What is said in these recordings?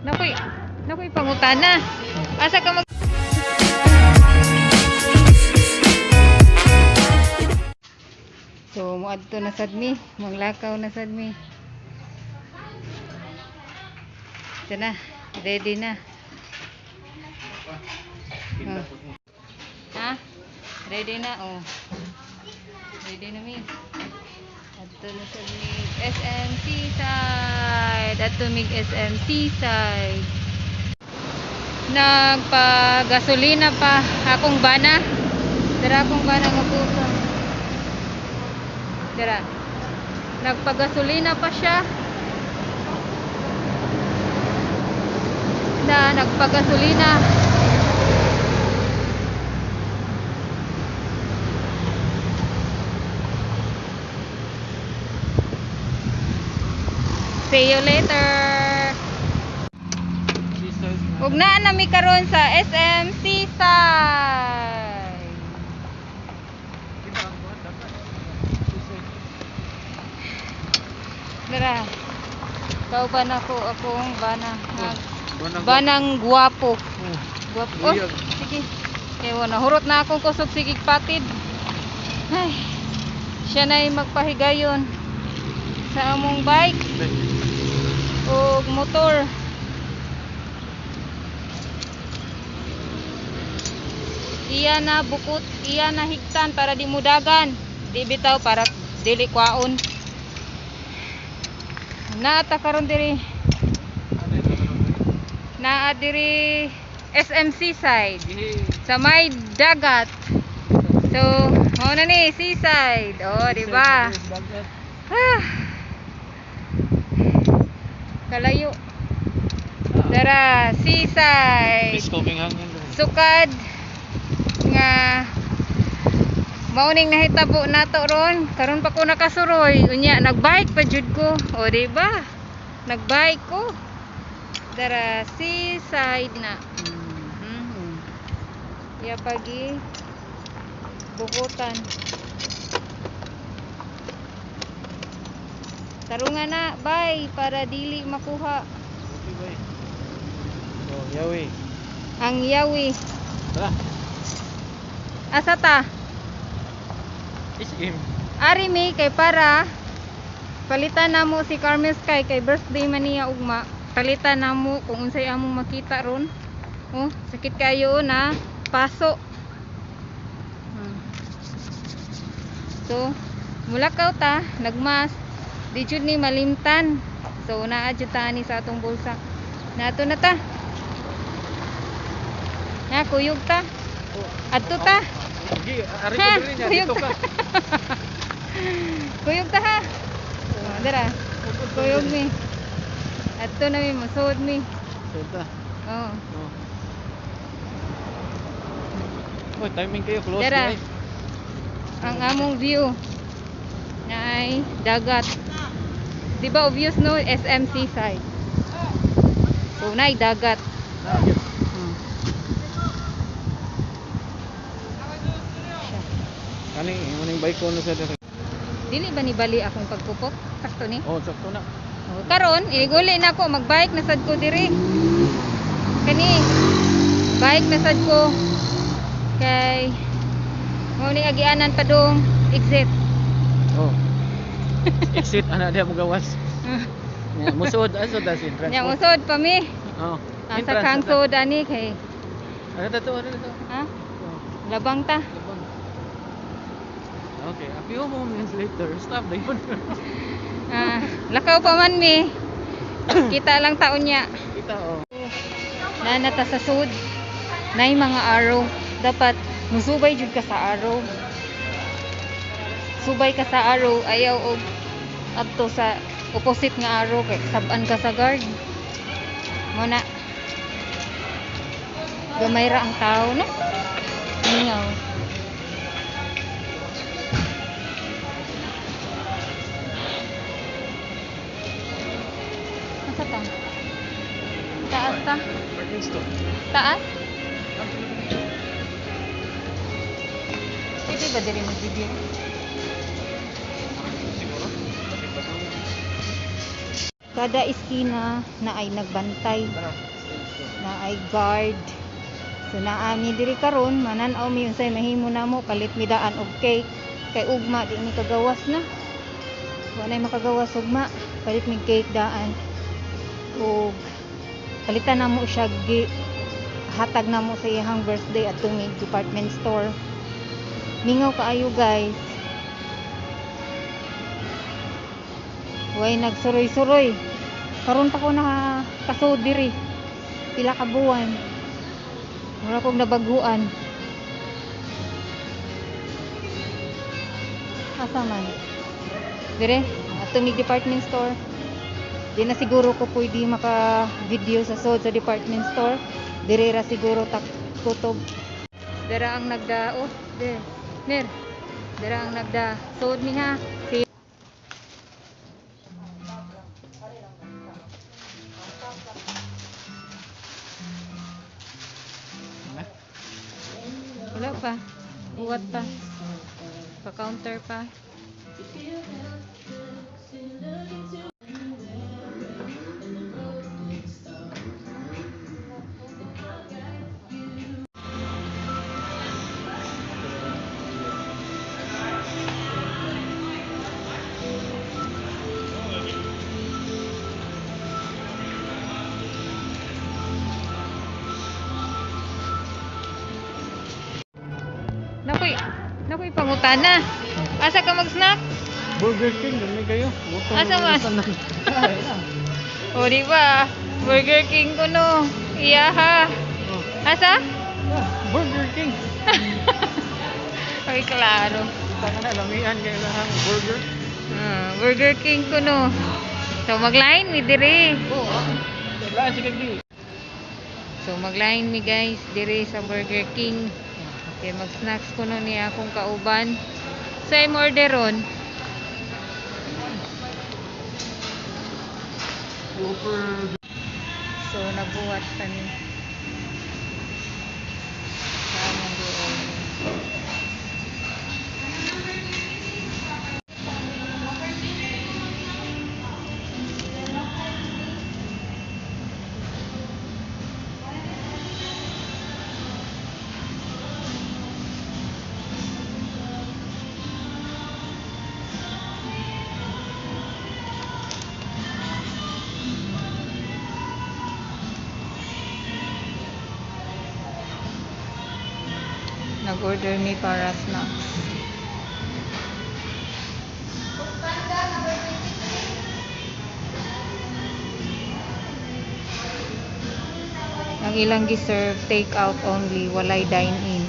Nakoy, nakoy pangutana. Asa ka mag So, muadto na sad mi, manglakaw na sad mi. Ito na, ready na. Oh. Ha? Ready na, oh. Ready na mi. Adto na sad mi SM Seaside. Adto mig SM Seaside. Nagpa-gasolina pa akong bana. Dara akong bana nga pusa. Dara. Nagpagasolina pa siya. Na nagpagasolina. See you later. Ug naa na mi karon sa SM Seaside. Dara. Kauban ako akong bana. Banang guwapo. Guwapo. Oh, sige. Kaya wala hurot na akong kusog, sige patid. Ay. Siya na'y magpahigayon sa among bike o motor. Iya na bukot, iya na higtan para di mudagan. Di bitaw para dili kwaon. Naata karon diri. Naa diri SM Seaside sa may dagat. So, mao na ni seaside. Oh, di ba? Ah. Kalayo. Dara, seaside. Sukad nga mauning nahitabo nato ron, karon pa ko nakasuroy, unya nagbike pa jud ko. O, di ba, nagbike ko. Dara, seaside na. Ya pagi bukutan. Tarungan na, bye, para dili makuha. Okay, bye. Oh, yawi. Ang yawi. Tara. Asa ta? SM. Ari mi kay para palitan namo si Carmel Sky kay birthday man niya ugma. Palitan namo kung unsay among makita ron. Oh, sakit kayo na paso. So, mulakaw ta, nagmas, di jud ni malimtan. So, naa jud ta ani sa atong bulsa. Nato na ta. Na kuyog ta. Adto ta. Sige, ari Ha, ko diri niya kuyog dito ka. Kuyog ta ha. Oh, dara. Kuyog mi. Adto na mi, musuod mi. Sulta. Oh. Oh. Oy, timing kayo close Dara. di ay. Ang among view na ay dagat. Di ba obvious, no? SM Seaside. So, naay dagat. Na, yun. Kani, maning bike ko na sa diri. Dili ba ni bali akong pagpupok? Sakto ni? Oh, sakto na. Oh, karon, iniguli na ko, magbike na sad ko diri. Kani, bike na sad ko. Kay, mao ni agianan padung exit. Oh. Exit ana diha mo gawas. Nya musuod aso ta si entrance. Nya musod pa mi. Oh. Asa Entrance, kang ata. sud ani kay Ano ta to? Ano ta to? Ha? Oh, Labang ta. labang. Okay, a few moments later, stop na yun. Ah, lakaw pa man mi. Kita lang taon niya. Kita oh. Nanata sa sud. Nay mga arrow. Dapat musubay jud ka sa arrow. Subay ka sa arrow, ayaw og adto sa opposite nga arrow kay sab-an ka sa guard. Mo na. Gamay ra ang tao no. Mingaw. Asa ta? Taas ta? Parking stop. Taas? Pwede ba diri mag-video? Siguro. Kada iskina naay nagbantay, naay guard. So naa mi diri karon, manan-aw mi unsay mahimo namo, palit mi daan og cake kay ugma di mi kagawas na. Wa nay makagawas ugma, palit mi cake daan og palitan namo siya gi hatag namo sa iyang birthday adto mi department store. Mingaw kaayo, guys. Way nagsuroy-suroy. Karon pa ko nakasud diri. Pila ka buwan. Mura kog nabaguan. Asa man? Dire, adto mi department store. Di na siguro ko pwede maka-video sa sod sa department store. Dire ra siguro tak kutob. Dira ang nagda, oh, dire. Ner. Dira ang nagda. Sod mi ha. Si Na? Wala pa. Buwat pa. Pa-counter pa. Nakoy, nakoy pangutana. Asa ka mag-snack? Burger King, dami kayo. Gutom Asa na man? tanan. Ay, na. O, di ba? Burger King ko no. Iyaha. Oh. Asa? Ah, Burger King. Ay, klaro. Kita ka na, lamian kay lahang burger. Ah, Burger King ko no. So magline mi dire. Oo. Ah. Laan si Kagdi. So magline mi, guys, dire sa Burger King. Okay, mag-snacks ko no niya akong kauban. Sa so, order ron. Whopper. So nagbuhat kami. Sa among gi-order. Nag-order mi para snacks. Ang ilang gi-serve, take out only, walay dine-in.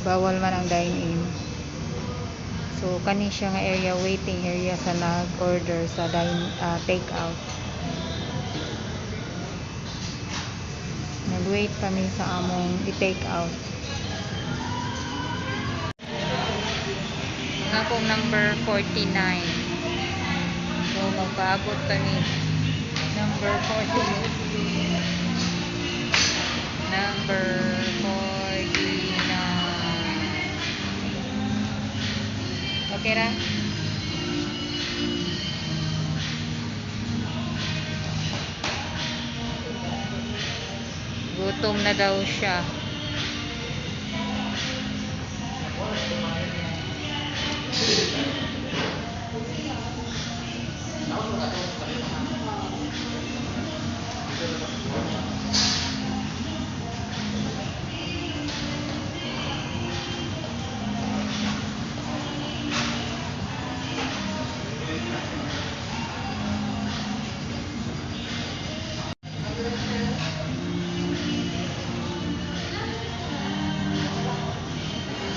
Bawal man ang dine-in. So kani siya nga area, waiting area sa nag-order sa dine take out. Nag-wait kami sa among i-take out. Ang akong number 49. So magpaabot kami number 49. Number 49. Okay ra? Gutom na daw siya.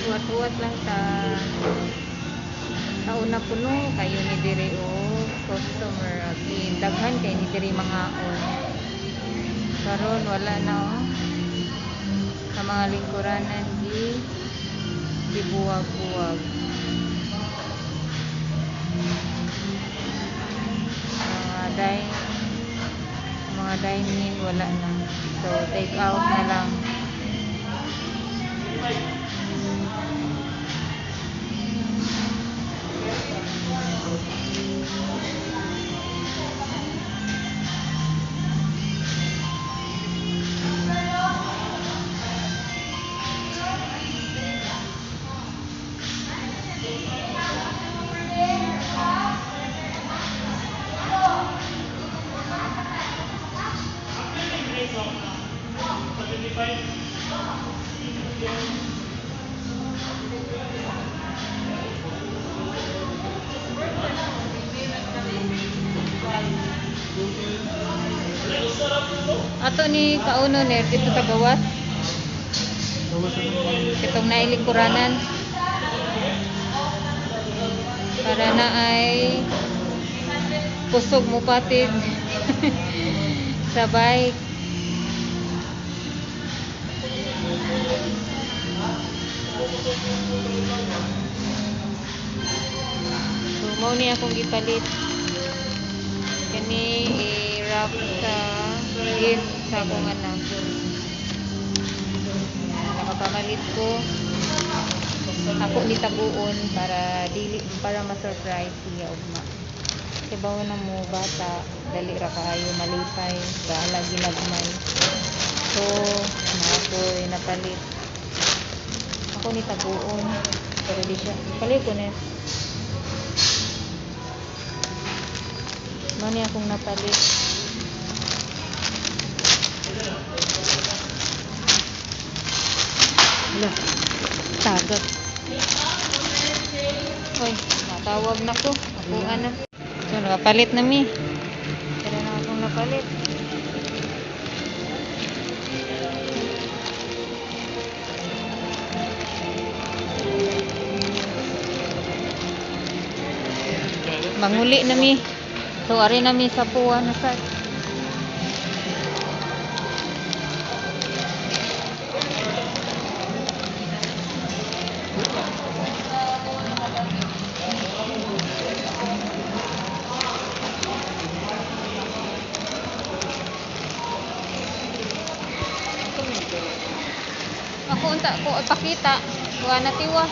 Huwat-huwat lang ta. Sa una, puno kayo ni diri og customer, as in daghan kay ni diri mga on. Karon wala na oh. Sa mga lingkuranan gi gibuwag-buwag. Mga dine-in wala na. So take out na lang. Ato ni kauno ner dito sa gawas. Kitong nailingkuranan. Para na ay kusog mo patid sa bike. So mao ni akong gipalit. Kani i-wrap sa gift sa akong anak. Nakapamalit ko. Ako ni taguon para dili para ma-surprise siya ugma. Kay bawo na mo bata, dali ra kaayo malipay, bahala ginagmay. So, naa ko'y napalit. Ako ni taguon pero di siya palit ko na. Mao ni akong napalit. Hala, tagak. Hoy, natawag na ko. Ako ana. So, nakapalit na mi. Pero na akong napalit. Manguli na mi. So, ari na mi sa puwa na sa. Ako unta ko ipakita. Kuha na tiwa.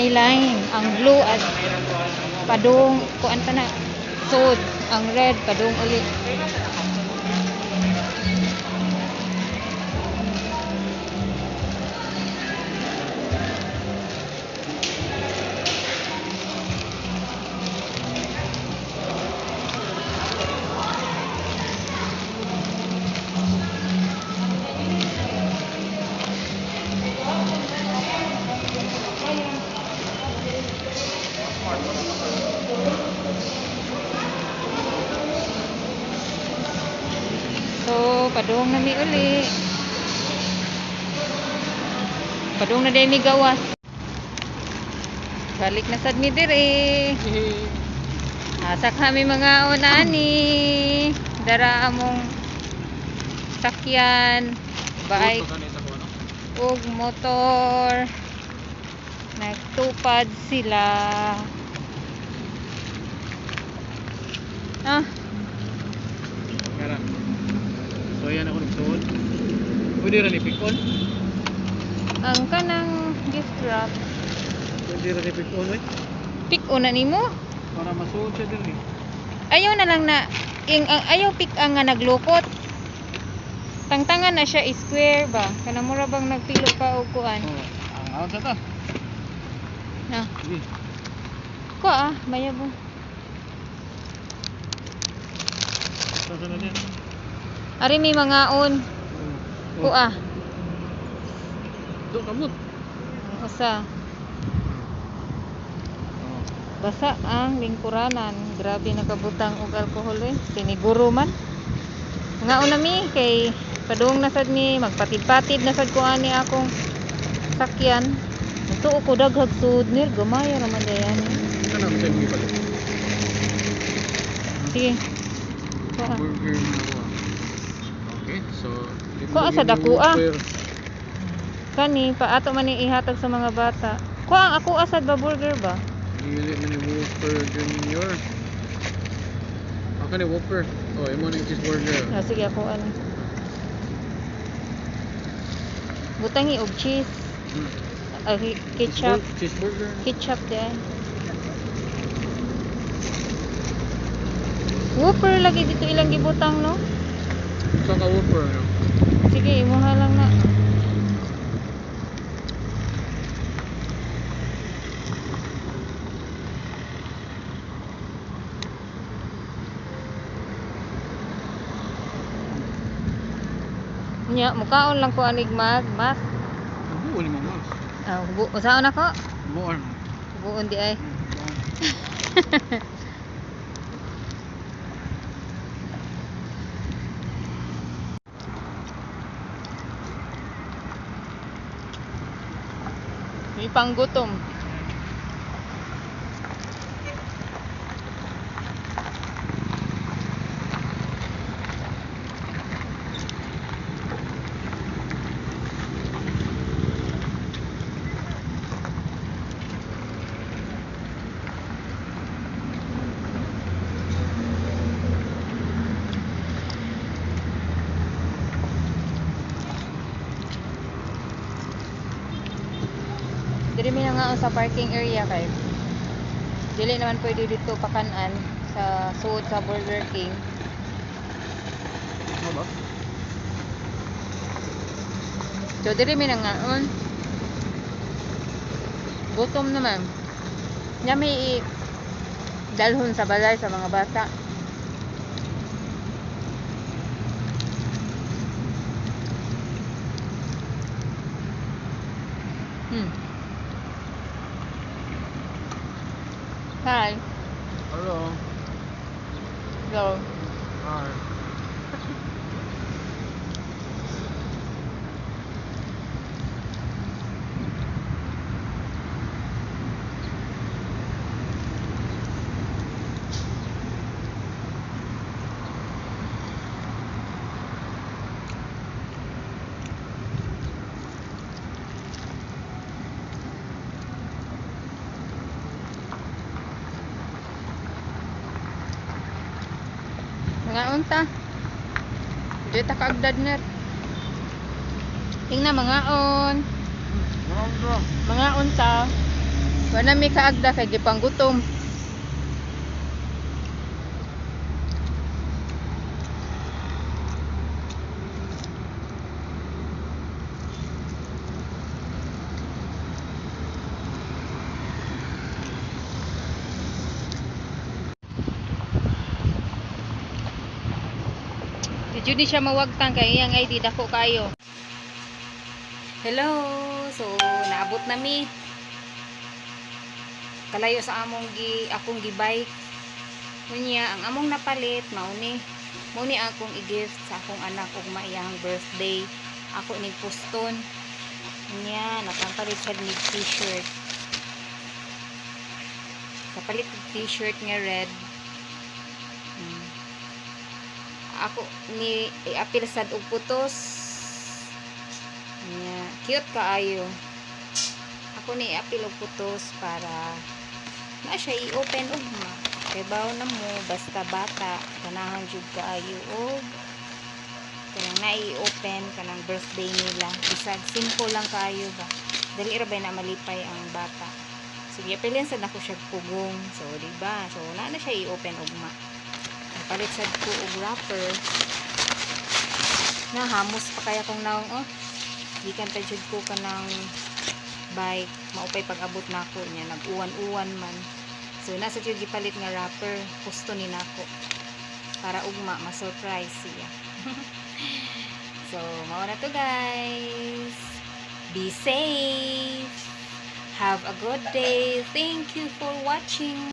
Nine. Ang blue at padung kuan pa na. Sod. Ang red padung uli. So, padung na mi uli. Padung na din mi gawas. Balik na sad mi dire. Asa kami mga unani. Dara among sakyan, bike ug motor. Nagtupad sila. Ah, Kara. So ayan ako nagsuod. Pwede ra ni pick on. Ang kanang gift wrap, Pwede ra ni pick on oy. Pick una nimo. Para masuod siya diri. Ayaw na lang na ing ang ayaw pick ang nga naglukot. Tangtangan na siya square ba? Kana mura bang nagpilo ka og kuan? Oh, ang aon sa ta. Na. Sige. Ko ah, mayabo. Sa na niya. Ari may mga on. Oh. Ko ah. Do kamot. Usa. Oh. Basa ang lingkuranan. Grabe nakabutang og alkohol eh. Siniguro man. Nga una mi kay padung na sad mi magpatid-patid na sad ko ani akong sakyan. Tuo ko daghag sud nir gamay ra man dayan. Kana mo sa imong gipalit. Sige. Ko ah. Burger na ako. Ah. Okay, so Kuha sa dako, ah. Kani paato man ni ihatag sa mga bata. Kuha ang ako asad ba burger ba? Dili man ni Whopper Junior. Ako ni Whopper. Oh, imo ni cheeseburger. Ah, sige ako ani. Butangi og cheese. Ketchup. Cheeseburger. Ketchup din. Whopper lagi dito ilang gibutang, no? Sa ka Whopper, no? Sige, imuha lang na. Nya, mukaon lang ko anig mag mas. Buo ni mo mas. Ah, hubo, usaon ako? Buon. Hubuon di ay. May panggutom. Diri mi na nga sa parking area kay dili naman pwede dito pakanan sa suod sa Burger King. Ano ba? So diri mi na ngaon. Gutom naman. Nya may dalhon sa balay sa mga bata. Hi. Hello. Go. Hi. Mga unta. Di ta kaagdad ner. Tingnan mga on. Mga unta. Wala mi kaagda kay gipanggutom. Di jud ni siya mawagtang kay iyang ID dako kayo. Hello. So naabot na mi. Kalayo sa among gi akong gi-bike. Unya ang among napalit mao ni. Mao ni akong i-gift sa akong anak ug maiyang birthday. Ako ning poston. Unya nakapalit siya ni t-shirt. Kapalit og t-shirt nga red. Ako ni i-apil sad og putos. Nya, cute kaayo. Ako ni i-apil og putos para na siya i-open ugma. Kay bawo na mo basta bata ganahan jud kaayo og kanang na i-open kanang birthday nila. Bisag simple lang kaayo ba. Dali ra ba na malipay ang bata. So giapilin sad nako siya pugong. So di ba? So na na siya i-open ugma. Napalit sad ko og wrapper. Nahamos pa kaya kong naong oh. Gikan pa jud ko kanang bike, maupay pag-abot nako niya, nag-uwan-uwan man. So nasa jud gipalit nga wrapper, gusto ni nako para ugma ma-surprise siya. So mao na to guys. Be safe. Have a good day. Thank you for watching.